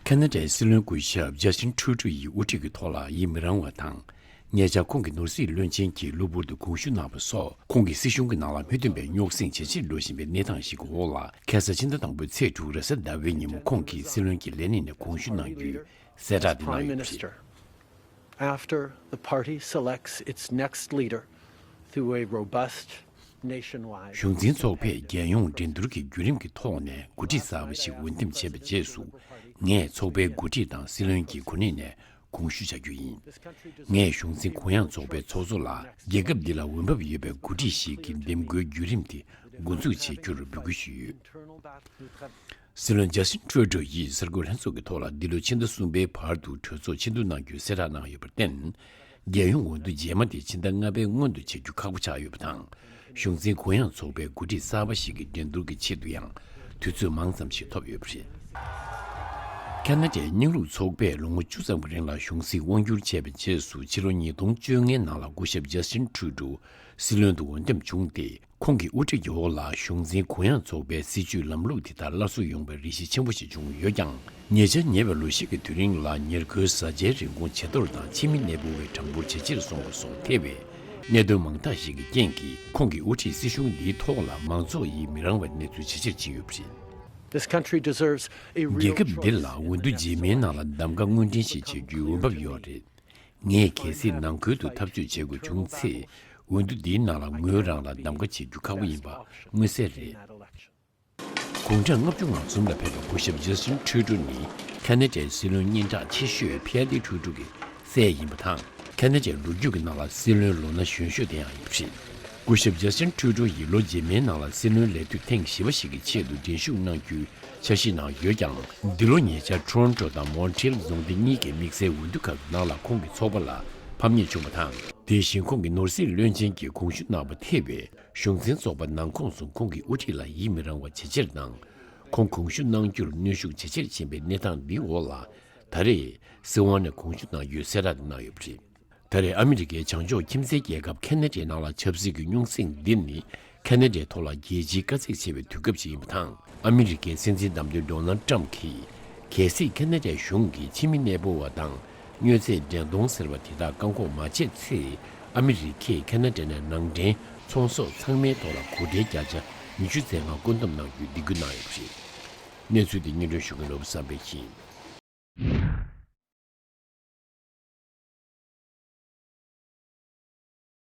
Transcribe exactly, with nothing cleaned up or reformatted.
ཁ་ན་ཌའི་སྲིད་བློན་སྐུ་ཞབས་ཇ་སི་ཊིན་ཁྲུ་ཌོ་ཡིས་དབུ་ཁྲིད་ཀྱི་ཐོག་ལ་ཡིད་མི་རང་བ་དང་། ཉེ་ཆར་ཁོང་གི་ནོར་སྲིད་བློན་ཆེན་གྱིས་གློ་བུར་དུ་དགོངས་ཞུ་གནང་བ་སོགས་ཁོང་གིས་སྲིད་གཞུང་གི་ནང་ལ་མི་མཐུན་པའི་རྙོག་ཟིང་ཇེ་ཆེར་འགྲོ་བཞིན་པའི་གནས་སྟངས་ཤིག་གི་འོག་ལ། ཁ་ས་ཕྱི་ཟླ་དང་པོའི་ཚེས་དྲུག་རེས་གཟའ་ཟླ་བའི་ཉིན་མོ་ཁོང་གིས་སྲིད་བློན་གྱི་ལས་གནས་ནས་དགོངས་ཞུ་གནང་རྒྱུའི་གསལ་བསྒྲགས་དེ་གནང་ཡོད་པ་རེད། After the party selects its next leader through a robust nationwide གཞུང་འཛིན་ཚོགས་པས་རྒྱལ་ཡོངས་འགྲན་བསྡུར་གྱི་བརྒྱུད་རིམ་གྱི་ཐོག་ནས་འགོ་ཁྲིད་གསར་པ་ཞིག་འོས་འདེམས་བྱས་པའི་རྗེས་སུ། ངས་ཚོགས་པའི་འགོ་ཁྲིད་དང་སྲིད་བློན་གྱི་གོ་གནས་ནས་དགོངས་ཞུ་བྱ་རྒྱུ་ཡིན། ངས་གཞུང་འཛིན་གུ་ཡངས་ཚོགས་པའི་ཚོགས་གཙོ་ལ་རྒྱལ་ཁབ་འདི་ལ་འོས་འབབ་ཡོད་པའི་འགོ་ཁྲིད་ཞིག་གི་འདེམས་བསྐོའི་བརྒྱུད་རིམ་དེ་འགོ་འཛུགས་བྱེད་རྒྱུར་འབོད་སྐུལ་ཞུས་ཡོད། སྲིད་བློན་ཇ་སི་ཊིན་ཁྲུ་ཌོ་ཡིས་གསར་འགོད་ལྷན་ཚོགས་ཀྱི་ཐོག་ལ་འདི་ལོའི་ཕྱི་ཟླ་གསུམ་པའི་བར་དུ་གྲོས་ཚོགས་ཕྱིར་བསྡུ་གནང་རྒྱུའི་གསལ་བསྒྲགས་གནང་ཡོད་པར་བརྟེན། རྒྱལ་ཡོངས་འོས་བསྡུ་རྗེས་མ་དེ་ཕྱི་ཟླ་ལྔ་པའི་སྔོན་དུ་བྱེད་རྒྱུ་ཁག་པོ་ཆགས་ཡོད་པ་དང་། གཞུང་འཛིན་གུ་ཡངས་ཚོགས་པའི་འགོ་ཁྲིད་གསར་པ་ཞིག་གི་འགྲན་བསྡུར་གྱི་ཆེད་དུ་ཡང་དུས་ཚོད་མང་ཙམ་ཞིག་ཐོབ་ཡོད་པ་རེད། ཁ་ན་ཌའི་རྙིང་ལུགས་ཚོགས་པས་ལོ་ངོ་བཅུ་ཙམ་གྱི་རིང་ལ་གཞུང་སྲིད་དབང་བསྒྱུར་བྱས་པའི་རྗེས་སུ་ཕྱི་ལོ་ཉིས་སྟོང་བཅོ་ལྔའི་ནང་ལ་སྐུ་ཞབས་ཇ་སི་ཊིན་ཁྲུ་ཌོ་སྲིད་བློན་དུ་འོས་འདེམས་བྱུང་སྟེ། ཁོང་གི་དབུ་ཁྲིད་ཀྱི་འོག་ལ་གཞུང་འཛིན་གུ་ཡངས་ཚོགས་པའི་སྲིད་བྱུས་ལམ་ལུགས་དེ་དག་སླར་གསོ་ཡོང་བའི་རེ་ཞིག་ཆེན་པོ་ཞིག་བྱུང་ཡོད་ཀྱང་། ཉེ་ཆར་ཉེ་བའི་ལོ་ཤས་ཀྱི་དུས་རིང་ལ་ཉེར་མཁོའི་བཟའ་བཅའི་རིན་གོང་ཇེ་མཐོར་དང་ཕྱི་མི་གནས་སྤོ་བའི་གྲངས་འབོར་ཇེ་ཆེར་སོང་བ་སོགས་ཐེ་བའི་གནད་དོན་མང་དག་ཞིག་གི་རྐྱེན་གྱིས། ཁོང་གི་དབུ་ཁྲིད་སྲིད་གཞུང་འདིའི་ཐོག་ལ་མང་ཚོགས་ཡིད་མི་རང་བའི་གནས་ཚུལ་ཇེ་ཆེར་ཕྱིན་ཡོད་པ་རེད། This country deserves a real རྒྱལ་ཁབ་འདི་ལ་འོས་བསྡུ་རྗེས་མའི་ནང་ལ་གདམ་ག་དངོས་འབྲེལ་ཞིག་བྱེད་རྒྱུའི་འོས་འབབ་ཡོད་རེད། ངས་གལ་སྲིད་ནང་ཁུལ་དུ་འཐབ་རྩོད་བྱེད་དགོས་བྱུང་ཚེ། འོས་བསྡུ་འདིའི་ནང་ལ་ངོས་རང་ལ་གདམ་ག་བྱེད་རྒྱུ་ཁག་པོ་ཡིན་པ་མངོན་གསལ་རེད། དགུང་གྲངས་ལྔ་བཅུ་ང་གསུམ་ལ་ཕེབས་པའི་སྐུ་ཞབས་ཇ་སི་ཊིན་ཁྲུ་ཌོ་ནི་ཁ་ན་ཌའི་སྲིད་བློན་སྙན་གྲགས་ཆེ་ཤོས་ཕི་ཨ་ལི་ཁྲུ་ཌོ་གི་སྲས་ཡིན་པ་དང་། ཁ་ན་ཌའི་ལོ་རྒྱུས་ཀྱི་ནང་ལ་སྲིད་བློན་ལོ་ན་གཞོན་ཤོས་དེ་ཡང་ཡིན་པ་རེད། སྐུ་ཞབས་ཇ་སི་ཊིན་ཁྲུ་ཌོ་ཡིས་ལོ་རྗེས་མའི་ནང་ལ་སྲིད་བློན་ལས་དུས་ཐེངས་བཞི་པ་ཞིག་གི་ཆེད་དུ་འགྲན་ཞུགས་གནང་རྒྱུའི་འཆར་གཞི་ནང་ཡོད་ཀྱང་། འདི་ལོ་ཉེ་ཆར་ཊོ་རོན་ཊོ་དང་མོན་ཊི་རེལ་རྫོང་སྡེ་གཉིས་ཀྱི་དམིགས་བསལ་འོས་བསྡུ་ཁག་གི་ནང་ལ་ཁོང་གི་ཚོགས་པ་ལ་ཕམ་ཉེས་བྱུང་བ་དང་། དེ་བཞིན་ཁོང་གིས་ནོར་སྲིད་བློན་ཆེན་གྱི་དགོངས་ཞུ་གནང་བ་ཐེ་བའི་གཞུང་འཛིན་ཚོགས་པ་ནང་ཁོངས་སུ་ཁོང་གི་དབུ་ཁྲིད་ལ་ཡིད་མི་རང་བ་ཇེ་ཆེར་དང་། ཁོང་དགོངས་ཞུ་གནང་རྒྱུར་གནོན་ཤུགས་ཇེ་ཆེར་ཕྱིན་པའི་གནས་སྟངས་འདིའི་འོག་ལ། ད་རེས་སྲིད་དབང་ནས་དགོངས་ཞུ་གནང་རྒྱུའི་གསལ་བསྒྲགས་དེ་གནང་ཡོད་པ་རེད། ད་རེས་ཨ་མི་རི་ཀའི་བྱང་ཕྱོགས་ཁྱིམ་མཚེས་རྒྱལ་ཁབ་ཁ་ན་ཌའི་ནང་ལ་ཆབ་སྲིད་ཀྱི་རྙོག་ཟིང་འདི་ནི། ཁ་ན་ཌའི་ཐོག་ལ་རྒྱལ་སྤྱིའི་དཀའ་ཚེགས་ཆེ་བའི་དུས་སྐབས་ཤིག་ཡིན་པ་དང་། ཨ་མི་རི་ཀའི་སྲིད་འཛིན་བདམས་ཐོན་ཌོ་ནལ་ཊམ་གྱིས། གལ་སྲིད་ཁ་ན་ཌའི་གཞུང་གིས་ཕྱི་མི་གནས་སྤོ་བ་དང་། མྱོས་ཚད་འགྲན་གཏོང་ཟེར་བ་དེ་དག་བཀག་འགོག་མ་བྱས་ཚེ། ཨ་མི་རི་ཀས་ཁ་ན་ཌ་ནས་ནང་འདྲེན་ཚོང་ཟོག་ཚང་མའི་ཐོག་ལ་གོ་ཁྲལ་བརྒྱ་ཆ་ཉི་ཤུ་ཙམ་ལྔ་བཀོད་འདོམས་གནང་རྒྱུའི་སྡིགས་སྐུལ་གནང་ཡོད་པ་རེད། གནས་ཚུལ་དེ་སྙན་སྒྲོན་ཞུ་མཁན་བློ་བཟང་བསམ་འཕེལ་ཡིན།